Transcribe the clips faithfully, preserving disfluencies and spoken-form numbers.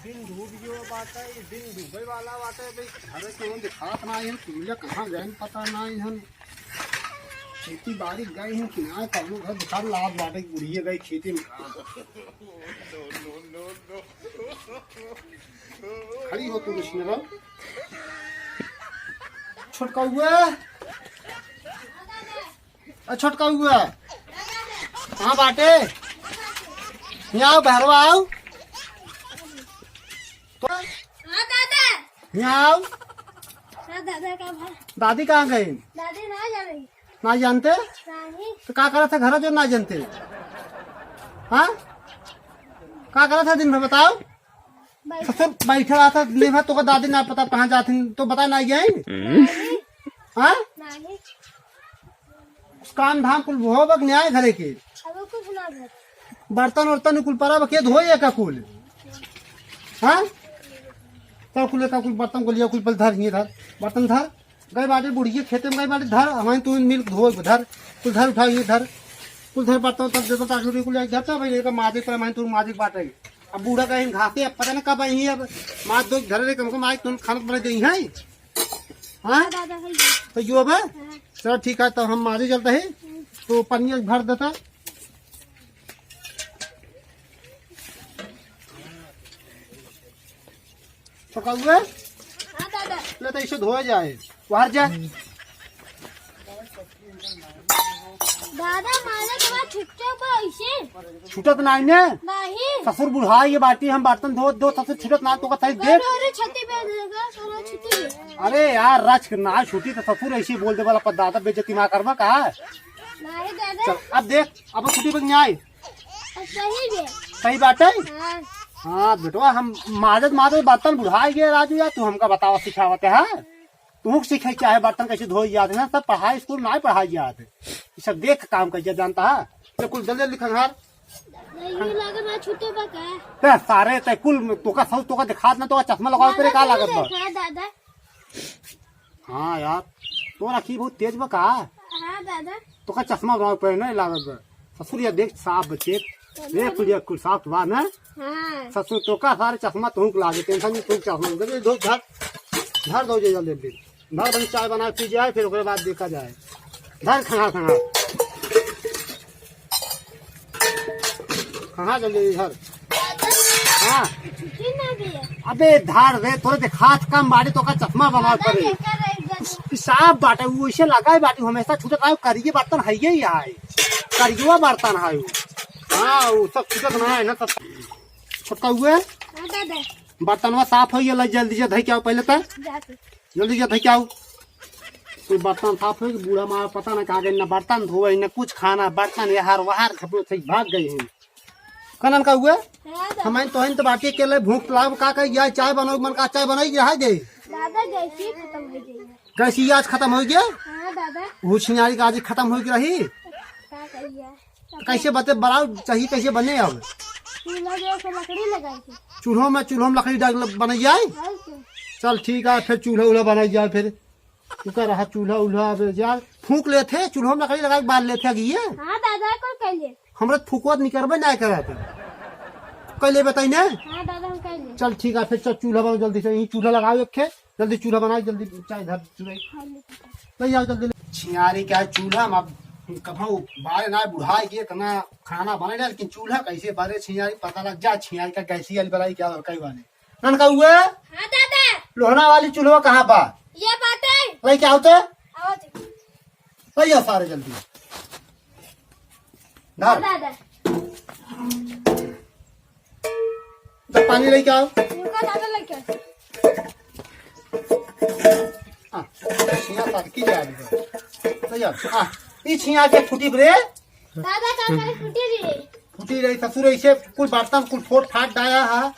दिन डूब गयो बाटे, दिन डूबे वाला बाटे। भाई, घर के हम दिखात ना आइन, कुलिया कहाँ गए पता ना आइन। खेती बाड़ी गए हैं कि ना, कौनो घर दिखा लाभ बाटे, बुढ़िया गई खेती में। खड़ी हो तू, कुछ नहीं रहो। छोटका हुआ। ए छोटका हुआ, कहाँ बाटे? यहाँ आओ, बहरवा आओ। तो हाँ दादा। यहाँ आओ। हाँ दादा, का भा? दादी कहाँ गई? दादी ना जा रही। ना जानते? नहीं। तो का करत है घर जो ना जानते? हाँ, का करत है दिन भर बताओ? बैठ- ससुर बैठे रहा था, ले भा, तोका दादी ना पता कहाँ जात हन, तो बता ना गए। नहीं। हाँ? नहीं। काम धाम कुल हो बक न्याय घरे के। अब कुछ ना घर। बर्तन उर्तन कुल परा बके धोए का कुल। हाँ? तो कुल का कुल बर्तन को लिया, कुल पल धर, ये धर, बर्तन धर। गए बाटे बुढ़िया खेते में, गए बाटे धर, हमारे तू मिल धोए धर, कुल धर उठा, ये धर, कुल धर बर्तन तब देता ताकि कुल एक धरता भाई, एक माजिक पर हमारे तू माजिक बाटे। अब बूढ़ा कहीं घासे, अब पता नहीं कब आई, अब मार दो घर रे, कम से कम आज तुम खाना बना दे हैं। हाँ? हाँ, दादा, है ये। तो यो बा? हाँ। चलो ठीक है, तो हम मारे चलते हैं। हम्म। तो पनिया भर देता। तो कहुए? हाँ, दादा। ले तो इसे धोए जाए। बाहर जा। दादा, मारे के बाद छुट्टे बा इसे? छुटत नाही ने? नहीं। ससुर बुढ़ा ये बाटी, हम बर्तन धो दो, ससुर छुटत ना, तो का सही देख। अरे, अरे, छुट्टी पे देगा, चलो छुट्टी पे। अरे यार, रच के ना छुट्टी तो ससुर ऐसे बोल दे वाला, पर दादा बेइज्जती ना करवा का? नहीं दादा। चल, अब देख, अब छुट्टी पे नहीं आई। अब सही बे। सही बात है? हाँ। हाँ बेटवा, हम माजत माजत बर्तन बुढ़ा गए राजू यार, तू हमका बतावा सिखावत है, हाँ? तू सीखे क्या है, बर्तन कैसे धोई जात है ना, सब पढ़ाई स्कूल में नहीं पढ़ाई जात है। ये सब देख के काम कैसे जानता है, तो कुल जल्दी जल्दी खंगार। नहीं, ये लगे मैं छुट्टे बा का? ते सारे, ते कुल तोका सौ तोका दिखात ना, तोका चश्मा लगावे पे का लागत बा? देखा दादा। हाँ यार, तोर आँखी बहुत तेज बा का? हाँ दादा। तोका चश्मा बनावे पे नहीं लागत बा। ससुर, या देख, साफ बा, चेक। चलो। देख, कुल, कुल साफ बा ना? हाँ। ससुर, तोका सारे चश्मा तुहूँ के लागे, टेंशन नहीं, तुहूँ चश्मा दे दो, धर, धर दो जे जल्दी, जल्दी। धर, बनी चाय बना के पी जाए, फिर ओकरे बाद देखा जाए। धर, खंगार, खंगार। खंगार जल्दी, धर। हाँ। छुट्टी ना दिए। अबे, धर रे, तोरे देखात कम बाड़ी, तोका चश्मा बनावे पड़े। साफ बाटे, वो इसे लगाए बाटी, हमेशा छूटत आयो, करिए बर्तन है ये ही आए। करिए बर्तन है वो। हाँ, वो सब छूटत ना है ना, सब। छोटका हुए? हाँ, दादा। बर्तनवा साफ हो गया, जल्दी से धई के आओ पहले तो। जाते। जल्दी से धई के आओ। कोई बर्तन साफ हो गया, बूढ़ा माँ पता ना कहाँ गए, ना बर्तन धोए, ना कुछ खाना, बर्तन यार वहार खपड़ो थे, भाग गए हैं। कनन का हुए? हाँ, दादा। हमारे तो हन तो बाटी के लिए भूख लाग का कही, या चाय बनाओ, मन का चाय बनाई, यहाँ दे। दादा, गैस ही खत्म हो गई है। गैस ही आज खत्म हो गया? हाँ, दादा। वो छिनारी का आज खत्म हो गई रही। का कहिए? तो कैसे बते बनाओ चाहिए, कैसे बने अब? चूल्हा जो है, लकड़ी लगाई थी। चूल्हों में, चूल्हों में लकड़ी डाल बनाई जाए? और क्या? चल ठीक है, फिर चूल्हा उल्हा बनाई जाए फिर। तू कह रहा चूल्हा उल्हा अब यार फूंक लेते, चूल्हों में लकड़ी लगा के बाल लेते अगिए। हाँ दादा, कौन कह ले? हमरा तो फूकवत निकरबे ना करत। कह ले बताई ना? हाँ दादा, हम कह ले। चल ठीक है, फिर चल चूल्हा बनाओ जल्दी से, यहीं चूल्हा लगाओ एक ठे। जल्दी चूल्हा बनाई, जल्दी चाय धर चूल्हा। हाँ, ले। ले आओ जल्दी ले। छियारी क्या है, चूल्हा में अब कभो बारे ना बुढ़ाई के इतना खाना बने ना, लेकिन चूल्हा कैसे बारे छियारी पता लग जा, छियारी का गैसी वाली बनाई क्या और कई वाले। ननका हुए? हाँ दादा। लोहना वाली चूल्हा कहाँ बा? ये बाटे। ले क्या होता? आओ जी। ले आओ सारे जल्दी। धर। दादा। जब पानी लेके आओ। रुका दादा, लेके आओ। हाँ, छिया पार की जा रही है। ले आओ। हाँ, ई छिया के फूटी रे। दादा, का करे फूटी रे? फूटी रही ससुर, इसे कुल बर्तन कुल फोट फाट डाया है।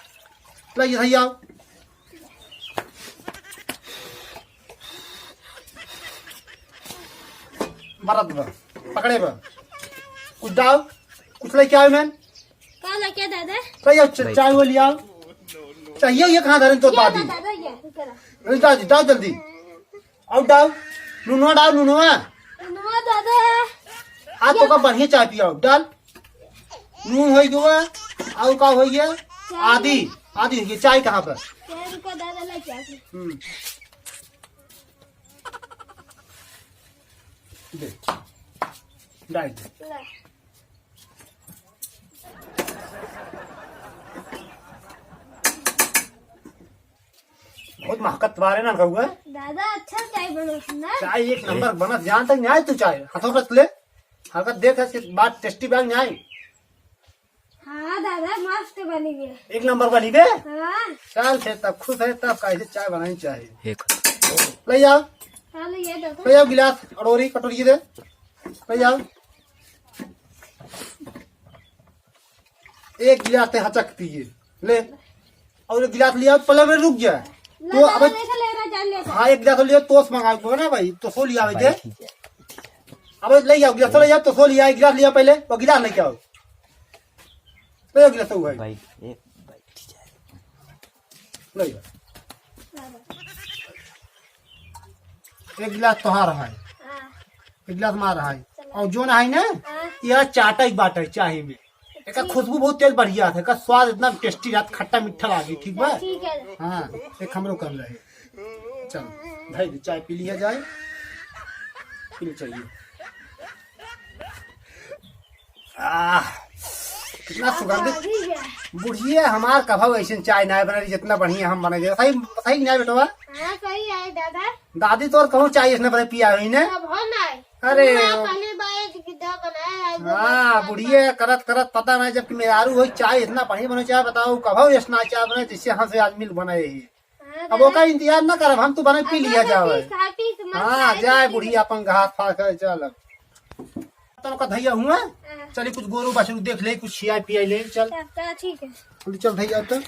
ले ये आओ। मरद बा, पकड़े बा। कुछ डाल, कुछ लेके आवे मैन। का लेके दादा? तो ये च-, चाय वो लियाओ। चाहिए ये कहाँ धरे तो ये दादी? दादा, ये, ये करा। अरे डाल, डाल जल्दी। और डाल, नुनवा डाल, नुनवा। नुनवा दादा। आज तो का बढ़िया चाय पियाओ, डाल। नून होई गवा, और का होई गया? चाय। आदि। आदि, ये चाय कहाँ पर? चाय रुको दादा, लेके आती। हम्म। दे। डाल दे। ला। बहुत महकत बारे ना गौआ। दादा, अच्छा चाय बनत ना? चाय एक नंबर बनत, जान तक नहीं आए तू चाय। हाथों पर ले। हरकत देख, इसके बाद टेस्टी बैग नहीं आए। हाँ दादा, मस्त बनी बे। एक नंबर बनी बे। हाँ। चल फिर तब खुश है, तब कैसे चाय बनानी चाहिए। एक। ले जाओ। हाँ, ले ये दादा। ले जाओ गिलास, अड़ोरी, कटोरी दे। ले जाओ। एक गिलास ते हचक पिए। ले। और एक गिलास लिया, पलंग में रुक जा। ला तो दादा, अब लेके ले रहा, जान ले। हाँ, एक गिलास लिया, तोस मंगा को ना भाई, तोसो लिया भाई दे। भाई, ठीक है। अब ले जाओ, गिलास ले जाओ, तोसो लिया, एक गिलास लिया पहले, वो गिलास लेके आओ। ले जाओ गिलास तो भाई। भाई, एक भाई, ठीक है। ले जाओ। एक गिलास तोहार है, हाँ। एक गिलास मार है। चलो। और जो ना है ना, हाँ। यह चाटा ही बाटा है चाय में। एका खुशबू बहुत तेज बढ़िया है, एका स्वाद इतना टेस्टी रहत, खट्टा मीठा लागे, ठीक बा? ठीक है। हाँ, एक हमरो कम रहे। चल, भाई, चाय पी लिया जाए, पी ले चाहिए। आह, कितना सुगंधित। अभी क्या? बुढ़िया हमार कभव ऐसे चाय ना बनाई, जितना बढ़िया हम बनाई। सही, सही नहीं बेटवा? हाँ, सही है दादा। दादी तोर कहूँ चाय इसने बनाई पिया हुई ने? सब हो ना है। अरे। ना, पहले बार एक विधा बनाया है, आज हाँ, बनाया। बुढ़िया करत करत पता नहीं, जब मेहरारू होई चाय इतना बढ़िया बने चाय, बताओ कभव ऐसना चाय बने जिससे हमसे आज मिल बनाए ही। हाँ, अब ओका इंतजार ना करब, हम तो बने पी लिया जावे। हाँ, जाए बुढ़िया अपन घास फास करे, चल अब। तब का धैया हुआ, हाँ। चली कुछ गोरू बछरू देख ले, कुछ खियाई पियाई ले, चल। तब का ठीक है। चल, चल धैया तो।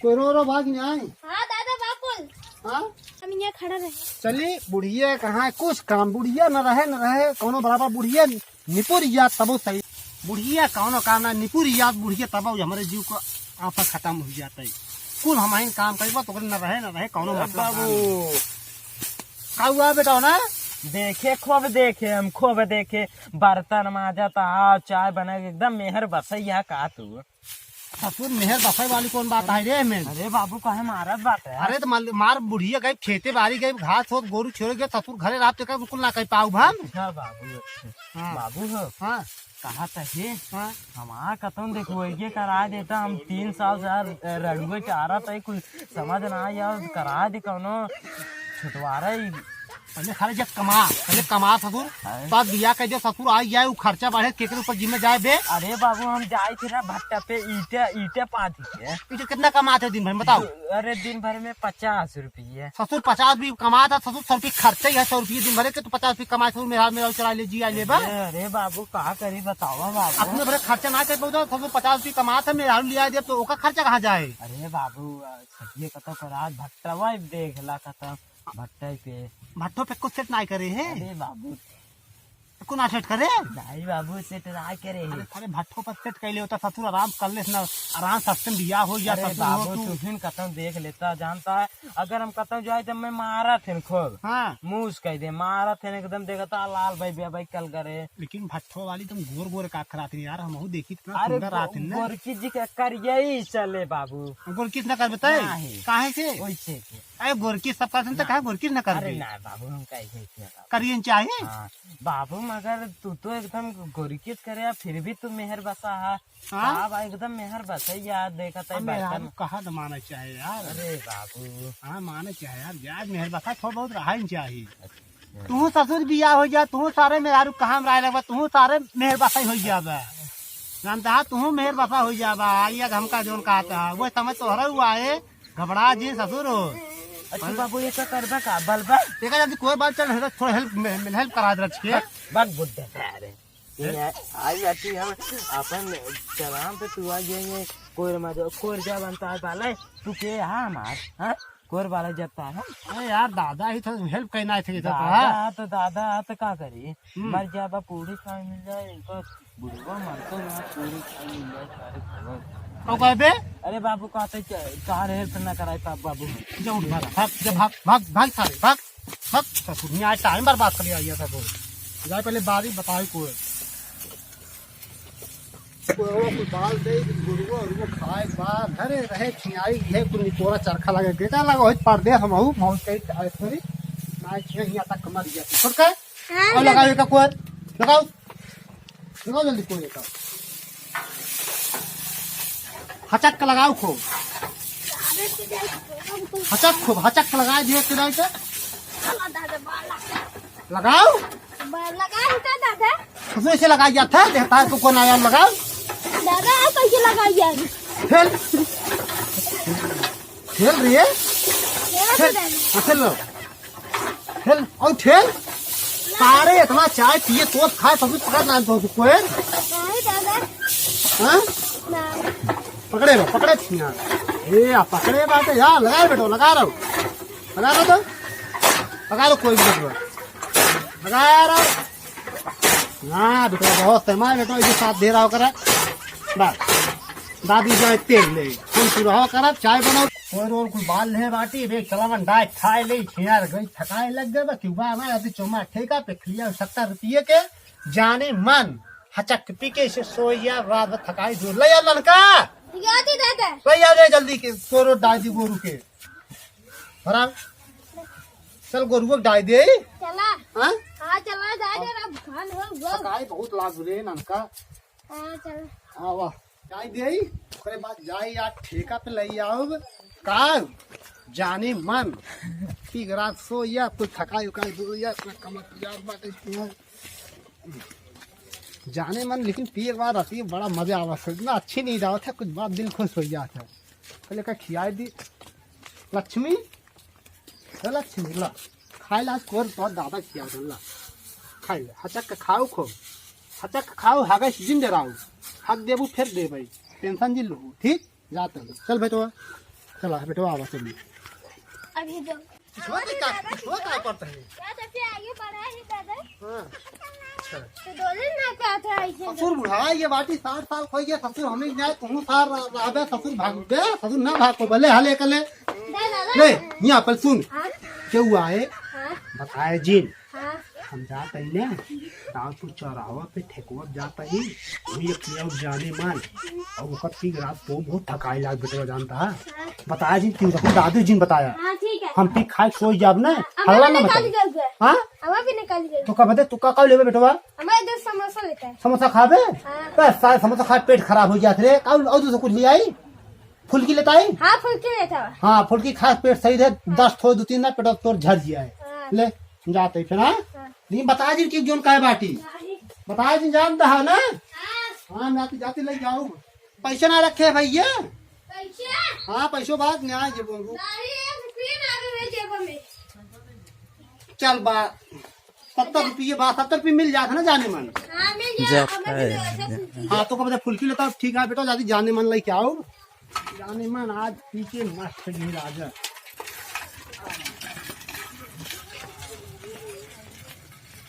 कोई रो रो भाग नहीं आए। हाँ दादा, बाकुल। हाँ? हम यहाँ खड़ा रहे। चली, बुढ़िया कहाँ है? कुछ काम, बुढ़िया न रहे, न रहे, कौनो बराबर बुढ़िया निपुर जात तबो सही। बुढ़िया कौनो काम ना, निपुर जात बुढ़िया तबो हमरे जीव को आपा खतम हो जात है। कुल हमहिन काम करी बा, तो ओकरे न रहे, न रहे, कौनो मतलब ना। बाबू। का हुआ बेटा हो ना? देखे, खूब देखे, हम खूब देखे, बर्तन माजत आ, चाय बना के एकदम मेहर बसैया का तू। ससुर मेहर बसाई वाली कौन बात है रे में? अरे बाबू, काहे मारत बात है? अरे तो मार, मार बुढ़िया गई, खेते बारी गई, घास होत, गोरू छोड़े गए, ससुर घरे रात तक बिल्कुल ना कह पाऊ हम। अच्छा बाबू, अच्छा। हाँ। बाबू हो। हाँ। कहा था हे? हाँ। हमार कतौन देखो, ये करा देता, हम तीन साल से यार रड़ुए चारा था, कुछ समझ ना आया, करा दे कौनो छुटवारा ही। पहले खाली जब कमा, पहले कमा ससुर, हाँ। तब बियाह कर दिया ससुर, आई जाए, उ खर्चा बढ़े, केकरे ऊपर जिम्मे जाए बे? अरे बाबू, हम जाए थे ना भट्टा पे ईंटे, ईंटे पाथी के। ईंटे कितना कमात है दिन भर में, बताओ? अरे दिन भर में पचास रुपये। ससुर पचास भी कमात है, ससुर सौ रुपये खर्चा ही है, सौ रुपये दिन भर के, तो पचास रुपये कमाए, ससुर मेरा, मेरा चला ले, जी आ ले बा। अरे, अरे बाबू, का करी बतावा बाबू? अपने भरे खर्चा ना कर पाऊ, ससुर पचास रुपये कमात है, मेरा लिया दे, तो ओका खर्चा कहाँ जाए? अरे बाबू, ये कतो कर आज भट्टा भाई देख ला कतो। भट्टे पे। भट्टो पे कुछ सेट नाई करे है? अरे बाबू। कुछ ना सेट करे? नहीं बाबू, सेट ना करे है। अरे, अरे भट्टो पर सेट कैले होता ससुर, आराम कर लेस ना, आराम सस्ते में बियाह हो गया अरे ससुर हो बाबू, तू। तू फिर कतौ देख लेता, जानता है, अगर हम कतौ जाए जब मैं मारा थे खूब। हाँ। मूस कह दे, मारा थे एकदम देखता लाल भाई, बे भाई कल करे। लेकिन भट्टो वाली तुम गोर गोर का खराब यार, हम देखी इतना अरे सुंदर गो-, आती ना। गोरकी जी का करिए ही चले बाबू। गोरकी ना कर बताए? नहीं। काहे से? वैसे के। अरे गोरकी सब करथन त अरे कहाँ गोरकी न करबे? ना बाबू, हम कहे के इतना बाबू। करियन चाहे? हाँ, बाबू मगर तू तो एकदम गोरकी करे, फिर भी तू मेहर बसा है। हाँ? का बा, एकदम मेहर बसा यार, देखा था अब मेहरारू बर्तन। कहाँ न माने चाहे यार? अरे बाबू। हाँ, माने चाहे यार, ब्याज मेहर बसा थोड़ा बहुत रहा ही चाही। अच्छा। तू ससुर बियाह हो जा, तू सारे मेहरारू कहाँ हम राय लगबा, तू सारे मेहर बसा हो जाबा। जानता है, तू मेहर बसा हो जाबा, आइया हमका जोन कहता है, वो समय तोहरा हुआ है। घबरा जी ससुर हो। अच्छा बाबू, ये का करबा का? बलबा? देखा जाती कोई बात चल, थोड़ा हेल्प, हेल्प करा दे रख के। बक, बक बुड्ढे सारे। ये आई जाती हम अपन चलाम पे तू आ जाएंगे, कोर मा जाओ, कोर जा बनता है बाले, तू के यहाँ हमार, हाँ? कोर बाले जब ता है। अरे यार, दादा ही था, हेल्प करना है थे, दादा तो, हाँ? तो दादा तो का करी? हम्म। मर जाबा, पूरी खाए मिल जाए, इनको बुढ़वा मरतो ना, पूरी खाए मिल जाए, सारे खबर। का कहबे? अरे बाबू, कहते च-, कहाँ रहे, फिर ना कराए, बाप बाबू। जा उठ, भाग, भाग, जा भाग, भाग, भाग सारे, भाग, भाग, ससुर, नहीं आए, टाइम बर्बाद कर लिया, ये ससुर। जाए पहले बारी बताए को। कोरवा कुल बाल दे, गोरुआ, गोरुआ खाए बा, घरे रहे, खियाई, ये कुल निपोरा चरखा लगे, बेटा लगा होई परदेस, हम हूँ, मौज कई, आई थोड़ी, ना खिया, हियाँ तक मर गया। छोटका, हाँ, और दादा। लगाओ एका कोर, लगाओ, लगाओ जल्दी कोर एका। हचक के लगाओ खूब। हचक खूब, हचक के लगाए दिए किनारे के। लगाओ। ब-, लगाओ तो दादा। उसमें से लगाई जाता है, देखता है तो कौन आया, लगाओ। दादा, आप कैसे लगाई यार? खेल। खेल रही है? खेल तो खेल। दादा। हाँ, खेल लो। खेल, और खेल। सारे इतना चाय पिए, तोस खाए, सब कुछ पकड़ ना दो कोई। नहीं दादा। हाँ? नहीं। पकड़े रहो, पकड़े छिया। ए, आ पकड़े बाटे यार, लगा बेटो, लगा रहो। लगा रहो तो। लगा रहो कोई भी बेटो। लगा रहो। ना बेटो, बहुत तेमा बेटो, ये साथ दे रहा हो करा। बस। दादी जाए तेल ले। हम सुरहा करा, चाय बनाओ। और, और कुछ बाल ले बाटी, बे चलावन डाय खाए ले, छिया गई, थकाए लग गए, बस क्यों बा, हमारे अभी चोमा ठेका पे खिया सत्तर रुपये के। जाने मन, हचक पी के इसे सोइया, रात भर थकाई दूर। ले आ लड़का, दिया दे दादा। ले आ रे जल्दी के, तोरो डाल दी गोरू के। हराम। चल गोरू को डाल दे। चला। हाँ? हाँ, चला, जा दे, अब खान हो गो। थकाई बहुत लाग रे ननका। हाँ, चल। हाँ, वाह। डाल दे, ओकरे बाद जाई या ठेका पे ले आओ। का? जाने मन। पी के रात सोइया, कुछ थकाई उकाई दूर या, अपना कमर यार बाटे पिया। जाने मन, लेकिन पिए के बाद राती बड़ा मजा आवा है। इतना अच्छी नींद आवत है, कुछ बात दिल खुश हो जात है। पहले का खियाए दी। लक्ष्मी, ए लक्ष्मी, ला। खाए ला, आज कोर तो दादा खिया दे, ला। खाए ले, हचक के खाओ खूब। हचक के खाओ, हगस जिन डराओ। हग देबू, फिर देबै। टेंशन जिन लू, ठीक? जात हूँ। चल बेटवा, चला बेटवा, आवा चली। अभी जो छोटे का, छोटा करता है। क्या तो फिर आगे बढ़ा है दादा? हाँ। अच्छा। तो दो दिन ना क्या था ऐसे? ससुर बुढ़ावा ये बाटी, साठ साल खोई गया ससुर, हमें जाए, तू सार रहबे, ससुर भाग बे, ससुर ना भाग को भले हाले कले। दादा, दादा। ले, यहाँ पर सुन। हाँ? क्या हुआ है? हाँ? बताए जिन। हाँ। हम जात हई ना, ताऊ तू चौराहा पे ठेकुआ जात हई, वही एक ले आओ जाने मन, और ओकर पी के रात को बहुत थकाई लाग बेटवा जानता है। हाँ। बताया जिन, तू रखो, दादू जिन बताया। हाँ, ठीक है। हम पी खाए सोई जाब ना, हाँ, हल्ला हमें ना निकाल बताई। दीजिए। हाँ? हमें भी निकाल दीजिए। तू का बदे, तू का, का लेबे बेटवा? हमें दो समोसा लेता है। समोसा खाबे? हाँ। बस सारे समोसा खा पेट खराब हो जात रे। का और दूसरा कुछ ले आई? फुल्की लेता आई? हाँ, फुल्की लेता है। हाँ, फुल्की खा पेट सही रहे, हाँ। दस थो दो तीन ना पेट तोर झर जिया है। हाँ। ले, जाते फिर, हाँ? हाँ। लेकिन बता दी कि जोन काय बाटी। हाँ। बता दी जानता है ना? हाँ। हाँ, मैं जाती जाती ले जाऊँ। पैसे ना रखे भैया। पैसे? हाँ, पैसों बात न्याय जे बोलू। नहीं, एक रुपये ना आवे जेब में। चल बा, सत्तर रुपये बा, सत्तर रुपये मिल जात है ना जाने मन। हाँ, मिल जाए, जाता हमें भी है। वैसे फुल्की। हाँ, तो कब फुल्की लेता, ठीक है बेटा, जाती जाने मन लेके आओ। जाने मन आज पी के मस्त गिर राजा।